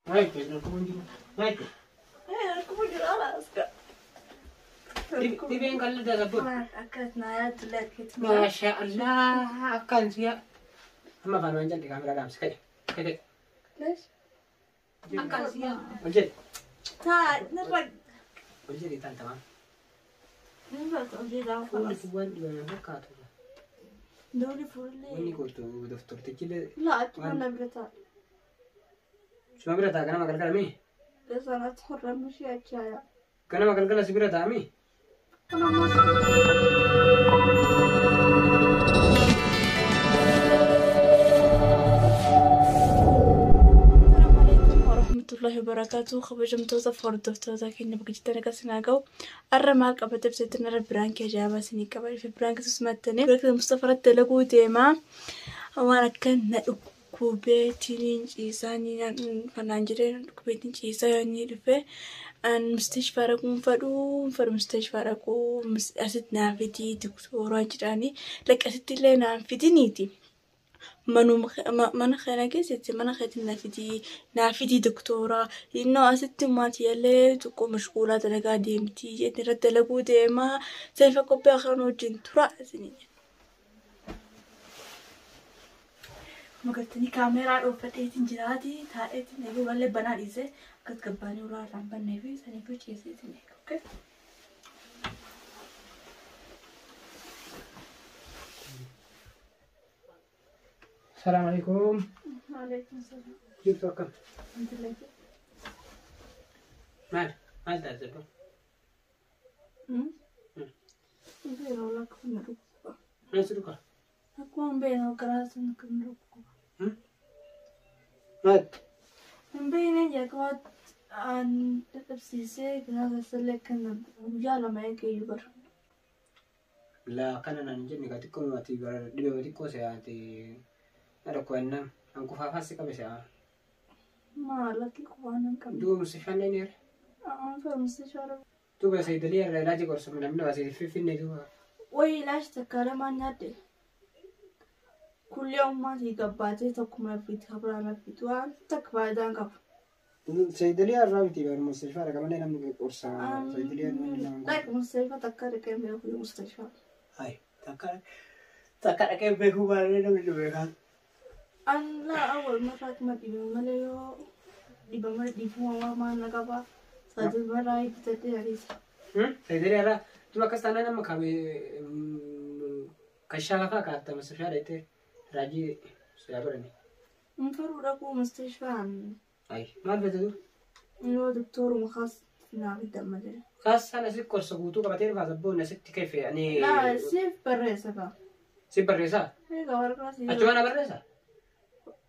Maal jechuudha? Akkuma jiru ala as ga'a. Dhibeen qal'aa sabboon. Akkas naa yaaddu lakkitu. Maasha Allah akkaan si'a. Amma afaan waan jalli kaameraa dhaamsi ka'e. Ka'e. Akkaan si'a. Ol jedhi. Taa nirra Ol jedhi taan tamam. nirra hojii Fuulli kun waan dhibame fakkaatu. Duuli fuullee. Wanni gootu doftortichi illee. Laa achuma na bira ta'a. Suma bira ta'a ganama galgala mii? Sanatti horramni ishee achi haa. Ganama galgala si bira ta'a mii? Kun ammoo Assalamu alaikum warahmatullahi wabarakatuh. Kabajamtoota fi hordoftoota keenya bakka jirtan akka isin haa ga'u. Har'a maal qabate ibsatti narra biraankii ajaa'ibaa isinii qaba. Ife biraankii susmattanii. Biraankii Mustafa irratti dalaguu deema. Waan akka na dhukkubeetiin ciisaa ni kanaan jedhee na dhukkubeetiin ciisaa yoo inni dhufe. Mustashfaa dhaquun fadhuu fadhu mustashfaa dhaquu asitti naan fidii doktoraa jedhanii lakki asitti illee naan fidiniiti. Mana kana keessatti mana keetti naa fidii doktoraa innoo asitti maatii illee xiqqoo mashquulaa dalagaa deemtii jedhanii irratti dalaguu deemaa sanifa qophii akkaan wajjin tura isinii. Magartanii kaameraa dhoofadheetiin jiraati taa'eetiin eeguu malee banaa dhiisee akkas gabbaanii ulaa irraan bannee fi saniif ciiseetiin eegu. Salaam alaikum. Waalaikum salaam. Jirtu akkam? Maal? Maal taate sabboon? Beera akkuma dhukkuba. Maal si dhuka? Akkuma beera garaa sana kan dhukkuba. Maal? Hin beekne jalqaba aan dadhabsiisee garaa keessallee kan guyyaa lama eegayyuu bara. Laa kana naan hin jenne kaa xiqqoo ati dhibee xiqqoo se'aati. Na dhukkuba innaan an kufaafas si qabe se'aa. Maal akki qubaan hin qabne. Duuba mustashfaan dhayneera. Aan fe'umsa shoora. Duuba saayidalii irraa ilaaji gorsamu namni waa finfinnee duuba. Wayi ilaashi takka lamaan nyaadde. Kullee ummaatii gabbaatee tokkuma fiiti kabiraan fiiti waan takka faayidaa hin qabu. Saayidalii irraa miti bara mustashfaa dhaqa malee namni gorsa saayidalii irraa. Dhaqi mustashfaa takka dhaqee beeku mustashfaa. Hai takka takka dhaqee beekuu baay'ee namni dhibee kaan. An laa awwal marraa kuma dhibame malee yoo dhibama dhibuu maal na qaba. Saayidalii marraa bitadhee ariisa. Saayidalii irraa duuba akkas taanaan amma kaame kashaa fa'aa kaatta mustashfaa dhaqxee raajii siyaa godhani. Hin fedhu dhaquu mustashfaan. Ai maal feete dur? Yoo doktoruma kaas naaf hidhan malee. Kaas sana si qorsa guutuu qabatee dhufaa sabboon asitti kefe ani. Laa siif barreessa kaa. Si barreessaa? Egaa waraqaa si. Achuma na barreessaa?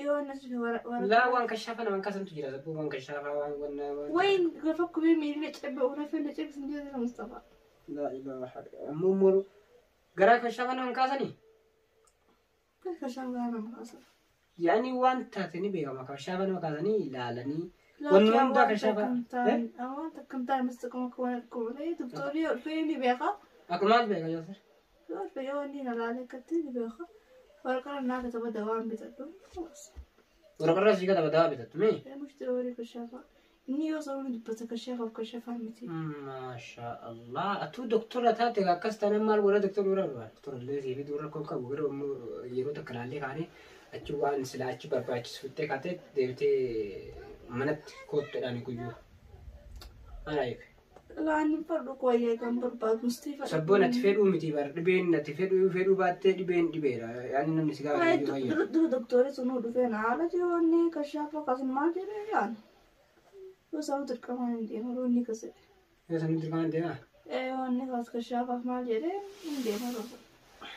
Yoo inni si waraqaa. Laa waan kashaafa naman kaasantu jira sabboo waan kashaafa waan waan. Wayin gaafa kubee miilli cabbe una fenne cabse hin jedhu Mustafa. Laa ilaaha ammoo immoo garaa kashaafa naman kaasanii? Kashaafa garaa nama kaasan. Yaani waan taate ni beekama kashaafa nama kaasanii ilaalanii. Wanni hundaa kashaafa. Waan takka hin taane mustaqama akka waan akka malee doktorri dhufee ni beeka. Akka maal beeka yoo ta'e? Yoo dhufe yoo inni na laalee akkatti ni beeka. Waraqaa naa kataba dawaan bitadhu. Waraqaa sii kataba dawaa bitattu mee? Mushti horii kashaafa. Inni yoo sababni dubbata kashaafaaf kashaafaa miti. Maasha Allah. Atuu doktora taate akkas taanaan maal godha doktora bira dhufa? Doktora illee sii fiduu rakkoo qabu garuu immoo yeroo takka laallee kaanee achi waan sila achi barbaachisu fixxee kaatee deebitee manatti koottuudhaan guyyuu. Maal ayeek? Laan hin fadhu qoyyee kan barbaadu Mustafa. Sabboon ati fedhuu miti bar dhibeen ati fedhuu fedhuu baattee dhibeen dhibeedha. Yaani namni si gaafate iyyuu fayyaa. Dura doktorri sun dhufee na haala jiru inni kashaafa akkasuma maal jedhee yaani. Yoo sababa dirqamaan hin deemu yeroo inni kasedhe. Yoo sababa dirqamaan hin deemaa? Yoo inni kas kashaafaaf maal jedhee hin deemu yeroo sana.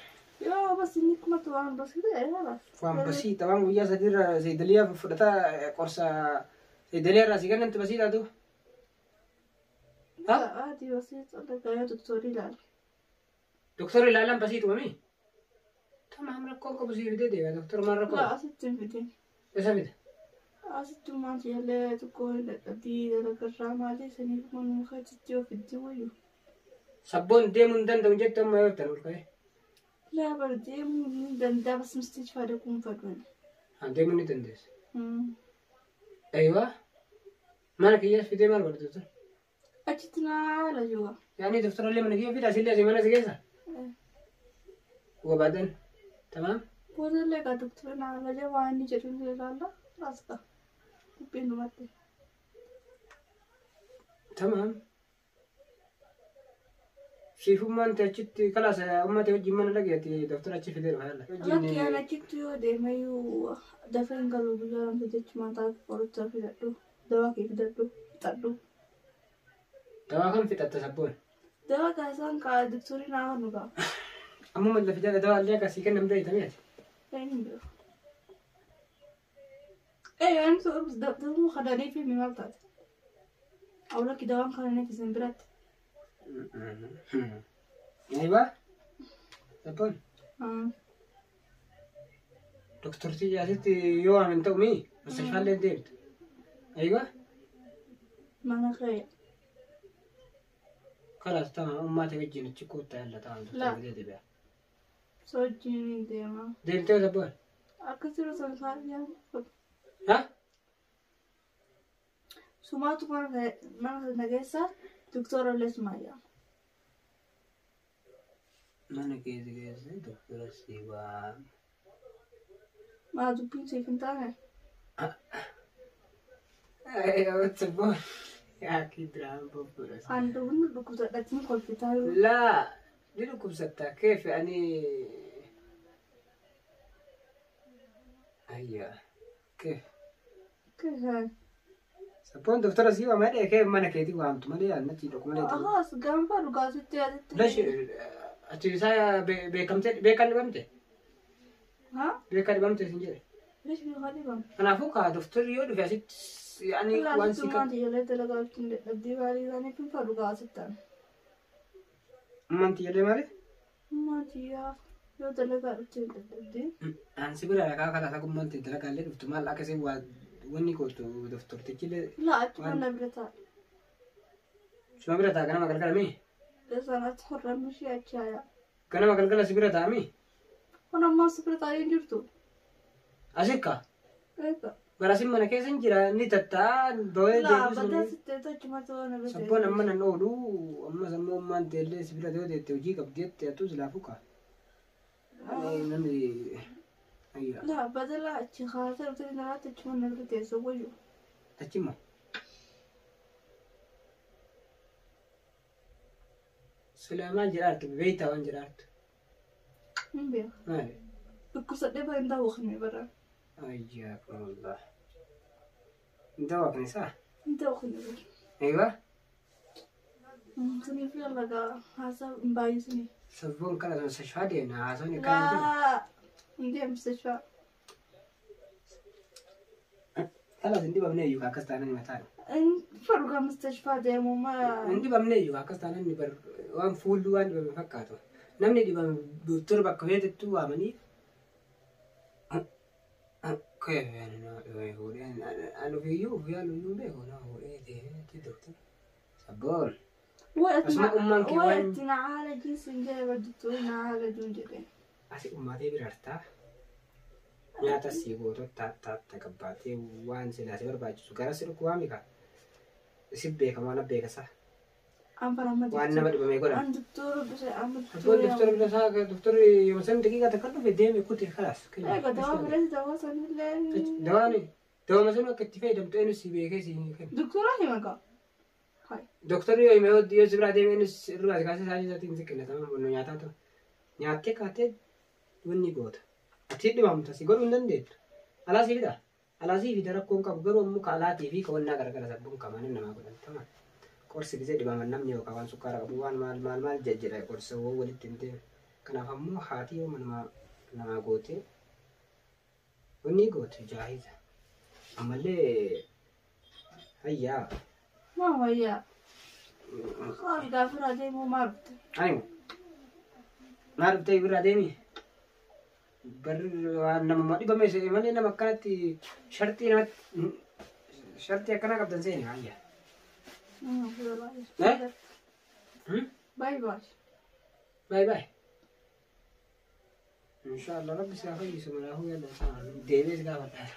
Yoo bas inni kumatu waan basii ta'e haala. Waan basii waan guyyaa sadiirra saayidaliyaa fudhataa qorsa saayidaliyaa irraa si kennantu basii taatu. Ati basii dhagaa yoo doktorri ilaale. Doktorri ilaalaan basii tumami? Tamaam rakkoon qabu sii fidee deema doktor maal rakkoo? Laa asitti hin fidin. Isa fida? Asitti maal jedhee xiqqoo dadhabbii dalagarraa maali saniif manuma keessatti yoo fiddi wayyu. Sabboon deemuu hin danda'u jettu amma yoo ta'an ol ka'ee. Laa bar deemuu ni danda'a bas mustashfaa dhaquun fadhu. Haan deemuu ni dandeessa. Eeywa. Mana kiyyaas fidee maal godha doktora? Achitti naa haala jiru. Yaani doktorallee mana kiyya fida asillee asii mana si keessa? Wabaadan. Tamaam. Boodallee egaa doktora naa haala jira waan inni jedhu ni ilaalla. Raasta. Dubbiin dhumatte. Tamaam. Siifummaan ta'e achitti kalaas ummata wajjin mana dhageeti doktora achi fidee dhufa yalla. Lakki ani achitti yoo deemeyyuu dafee hin galu guyyaa lama jechumaan taate qoricha fidadhu. Dawaa kee fidadhu. Fixadhu. Dawaa kam fixatta sabboon? Dawaa kaasaan kaa doktorri naa kennu gaa. Ammuma lafi jala dawaa illee akkasii kennam beeytamee ati. Hin beeku. Ee ani dawuu kananii fi maal taate? Awlakki dawaan kananii fi isin biratti. Aywa. Sabboon. Doktortii asitti yoo waan hin ta'u mii mustashfaallee deemtu. Aywa. Mana kee. Kalaas tama ummaata wajjin achi koottaa yalla ta'an La. doktora fidee deebi'a. Sochiin hin deema. Deemtee sabboon. Akkasii osoo hin taane Ha? Sumaatu mana sana keessa doktora illee sumaa jedhama. Mana keessa keessa doktora si waam. Maa dubbiin siif hin taane? Sabboon. Yaa diraan bobbora. Ani dubbinni dhukkubsadhatiin kolfitaa jiru. Laa ni dhukkubsatta keef ani. Ayyaa keef. Keessa. Sabboon doktora si waama jedhee keef mana keetii waamtu malee annachi dhokku malee. Ahaas gaanfa dhugaasitti asitti. Lash ati isaa beekamtee beekan dhibamte Haa? beekan dhibamte sin jedhe. Lesh beekaa dhibame. Kanaafuu kaa doktorri yoo dhufe asitti ani waan si Laasitti maanti jallee dalagaa ittiin dadhabdee baalii isaanii finfa dhugaasitti ana. Manti jedhee maali? Maanti yaa yoo dalagaa dhufte dadhabdee. Ansi bira rakaa karaa gummaan dalagaallee dhuftu maal akka isin waa wanni gootu doktortichillee Laa achi mana bira taa'e. suma bira taa ganama galgala mii? Isaan achi horramni ishee achi haayaa. Ganama galgala si bira taa mii? Kun ammoo si bira taa'ee hin jirtu. Asikka Eega. barasin mana keessa hin jira inni tattaa bawee Laa deebisu. badaa sittee achuma ta'uu na bira Sabboon amma nan oolu amma sammuu ummaan teellee si bira yoo deette hojii qabdi jette atuu silaa fuka. Namni ayyaa Laa badala achi kaasee dhufte naraatti achuma na bira teessoo wayyu. achimmoo. Silaa maal jedhaartu beeytaa waan jedhaartu Hin beeku. maali? Dhukkubsadhee bara hin daawwaqne bara. Ayyaa hin daawwaqne isaa? Hin daawwaqne bara. Aywa Siniif yalla gaa haasaa hin baay'isanii. Sabboon kana mustashfaa deemna haasawni akkana jiru. Laa hin deemsifaa. Kalas hin dhibamne iyyuu akkas taanaan mataan. Hin fadhugaa mustashfaa deemu maa. Hin dhibamne iyyuu akkas taanaan bar waan fuullu waan dhibame fakkaatu. Namni dhibame doktora bakka feetettu waamanii. Ani ofiiyyuu of yaalu iyyuu beeku nama fuudhee deemee doktora. Sabboon. Asuma ummaan kee waan Wayatti na haala jiinsi hin jedhe badduutu na haala juun jedhe. Asi ummaatee bira hartaa. Nyaata si gootota tatta qabbaatee waan silaa si barbaachisu gara si dhukkubaa mika. Si beekama waan beekasa. An bara amma Waan nama dhibamee godhan. An doktora bisa an Abboon doktora doktora. bira isaa doktorri yoo san daqiiqaa takka dhufe deeme kute kalaas. Egaa dawaa biratti dawaa sanillee. Dawaan dawama sun akka itti fayyadamtu eenyu si beekee si kenna. Doktora hima gaa. Hai. Doktorri yoo hime yoo si biraa deeme eenyu irraa si kaasee isaa isaatiin si kenna tamam bunnu nyaataa ta'u. Nyaattee kaatee wanni goota. Ati dhibamta si godhuu hin dandeettu. Alaa si fida. Alaa si fida rakkoon qabu garuu ammoo ka alaatii fi ka wannaa garagara sabbuun qabaanii namaa godhan tamam. Qorsi gisee dhibaman namni yookaan waan sukkaara qabu waan maal maal maal jejjedha qorsa woo walitti hin deemu. Kanaaf ammoo haati yoo namaa namaa gootee wanni goote jaahiza. Ammallee hayyaa. Maa wayyaa. Qaal gaafa deemuu maa dhufte? Ani maal dhuftee biraa deemi? Barri waan namummaa dhibame malee nama akkanatti sharxii namatti sharxii akkanaa qabdan seeni hayyaa. Eh? Baay'ee baay'ee. Baay baay. Inshaallah rabbi si haa fayyisu manaafuu yalla deebiis gaafadha.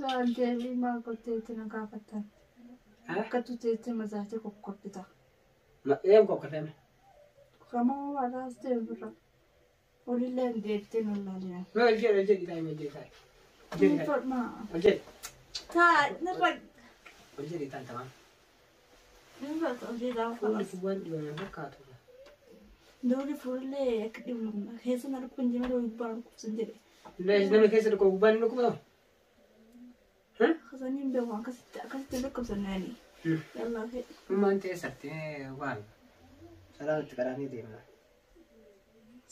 Waan deebii maal gootee itti na gaafattan? Akkattu teessee mazaatee kokkoffita. Eem kokkoffame. Kamoo alaas ta'e bira. Olillee hin deebitee nu ilaalina. Mee ol jedhi ol jedhi taa'e ol jedhi taa'e. Ol jedhi taa'e. Maa. Ol jedhi. Taa narra Ol jedhi taa'e tamam. narra hojii Fuulli kun waan dhibame fakkaatu. Dooli fuullee akka dhibu keessa na dhukkuban jee malee gubbaa dhukkubsan jedhe. Namni keessa dhukkuba gubbaan hin dhukkubatamu. Kasanii hin beeku akkasitti akkasitti hin dhukkubsan yaani. Yallaa fedhe. Ummaan ta'e sartee waan. Salaamatti qaraanii deemna.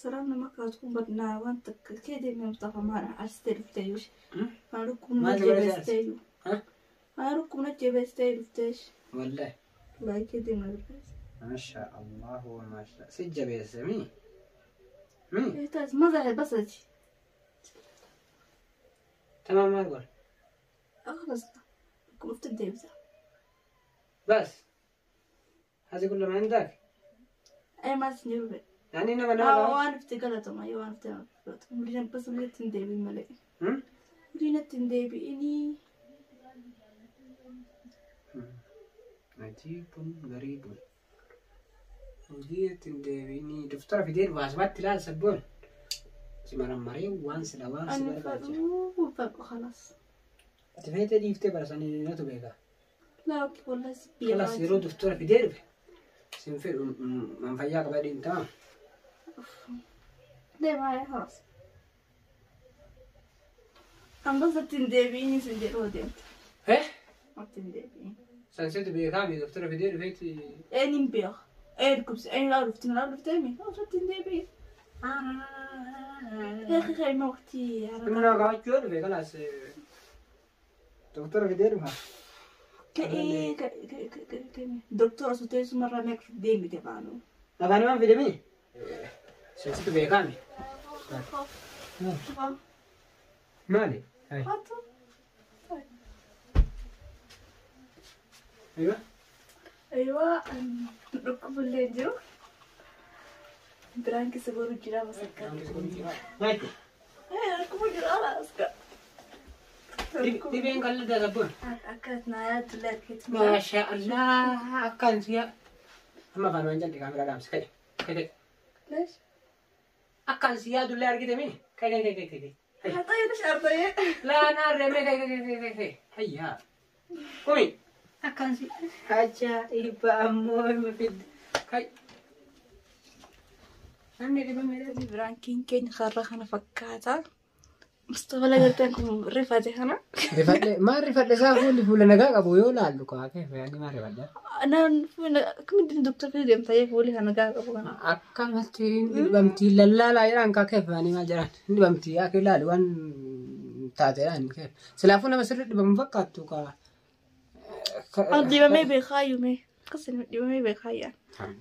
Salaam nama kaatu kun badnaa waan takka kee deemee Mustafa maana arsitee dhuftee yoo. Maa dhukkubna Maal godha jabeessitee iyyuu. Maa dhukkubna jabeessitee dhuftee. Wallahi. Wallahi kee deemna dhuftee. Masha Allah wa masha. Si jabeesse mi? Mi? Taas maza basati. Tamam maal godha? خلاص dhukkubatti deebisa. بس هذه كل ما عندك Ay maas hin jiru. يعني انما انا Waan dhufte galatoma yoo waan dhufte galatoma. Waliin bas walitti hin deebiin malee. هم؟ Waliin hin deebi'inii. عجيب غريب وديت ديبيني دفتر في دير واسبات لا سبون سمرمري وان سلوان Ani سبر fadhuu fadhu خلاص. تفيت دي افتبر سنة نتو بيغا لا أوكي والله سبيا. خلاص يرو دفتر في دير سنفر من فياق بعدين تمام ليه معايا خلاص. أنا بس تندبيني سنديرو ديمت. ايه ما تندبيني. سنسيت بيغا دفتر في دير فيت أنا نبيع. أنا كبس أنا لا عرفت أنا لا عرفت أمي. أنا تندبي. يا أخي خير ما وقتي. انا قاعد جور في خلاص دكتور في دير ما كإيه ك ك ك ك دكتور سوتيس مرة ما يكفي ديمي تبانو. أغاني ما في دمي سنسيت بيغامي مالي هاي ايوه ايوه ركب الليديو برانك سبورو جرا مسكر مايكو ايه ركبوا جرا اسكا دي بين قال ده زبون اكلت نايات لك ما شاء الله اكلت يا اما فان وين جنتي كاميرا دامس كاي كاي ليش اكل سياد ولا ارقد مين كاي كاي كاي كاي طيب ليش ارضيه لا انا رمي كاي كاي كاي كاي هيا قومي اكل سي عجائب امور مفيد كاي Biraankiin keenya karra kana fakkaata. Mustafa lagartaan kun rifate kana. Rifadhe maal rifadhe isaa fuulli fuula nagaa qabu yoo laallu kaakee yaani maal rifadhe? Naan fuula akkamitti doktor fiduu deemta jee fuulli kana nagaa qabu kana. Akkamatti dhibamtii lallaalaa jedhaan kaakee yaani maal jedhaan dhibamtii akka ilaalu waan taateedhaan silaafuu nama sirri dhibamu fakkaattu kaa. Dhibamee beekaayyuu mee akkasuma dhibamee beekaayyaan.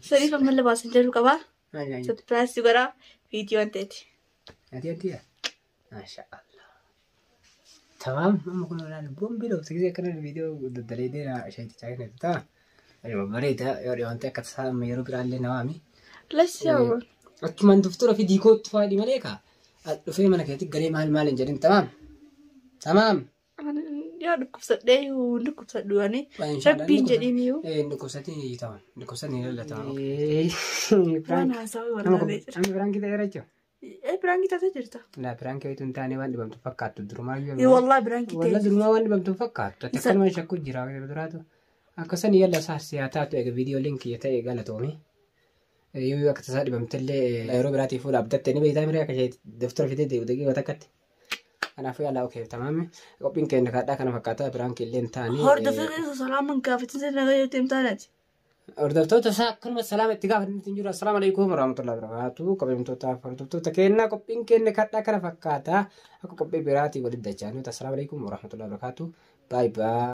Sadiif ammallee baasan jedhu qabaa. Surprise gara viidiyoon ta'eeti. Ati ati Masha Allah. Tamam, amma kun olaal bombi dhoofte gisee akkana viidiyoo daddaleedee shaytichaa kennite ta'a. Aywa bareeda yoo dhiyoonte akka tasaa amma yeroo biraallee nawaami. Lassi yaa. Achumaan duftura fi diikootti faadhi malee kaa dhufee mana keetti galee maal maal hin jedhin tamaam. Tamaam. Yaa dhukkubsadhee dhukkubsadhu ani. Rabbiin jedhin iyyuu. Dhukkubsatiin tamam. Dhukkubsatiin lallatamaa. Waan haasawaa wallaalee jira. Amma biraankii ta'eera jechuudha. Biraankii taatee jirta. Laa biraankii wayitu hin taane waan dhibamtu fakkaattu durumaayyuu. Wallaahi biraankii ta'e. Wallaahi durumaa waan dhibamtu fakkaattu. Ati akkanuma shakku jira duraatu. Akkasan yalla saarsi haa taatu egaa viidiyoo linkii ta'e galatoome. Yoo akka tasaa dhibamtellee yeroo biraatiif fuula abdatte ni beektaa miree akka ishee daftara fidee deebi'u daqiiqaa takkatti. Kanaafuu yaalaa okee tamaam qophiin keenya kadhaa kana fakkaata biraankii illee hin taane. Hordoftoota salaaman gaafatin nagaa yoo ta'e taanati. Hordoftoota isaa akkanuma salaama itti gaafatamti hin jiru. Assalaamu alaikum warahmatullahi wabarakatuh. Kabajamtootaaf hordoftoota keenya qophiin keenya kadhaa kana fakkaata. Akka qophii biraatii walitti dacha'anii. Assalaamu alaikum warahmatullahi wabarakatuh. Baay baay.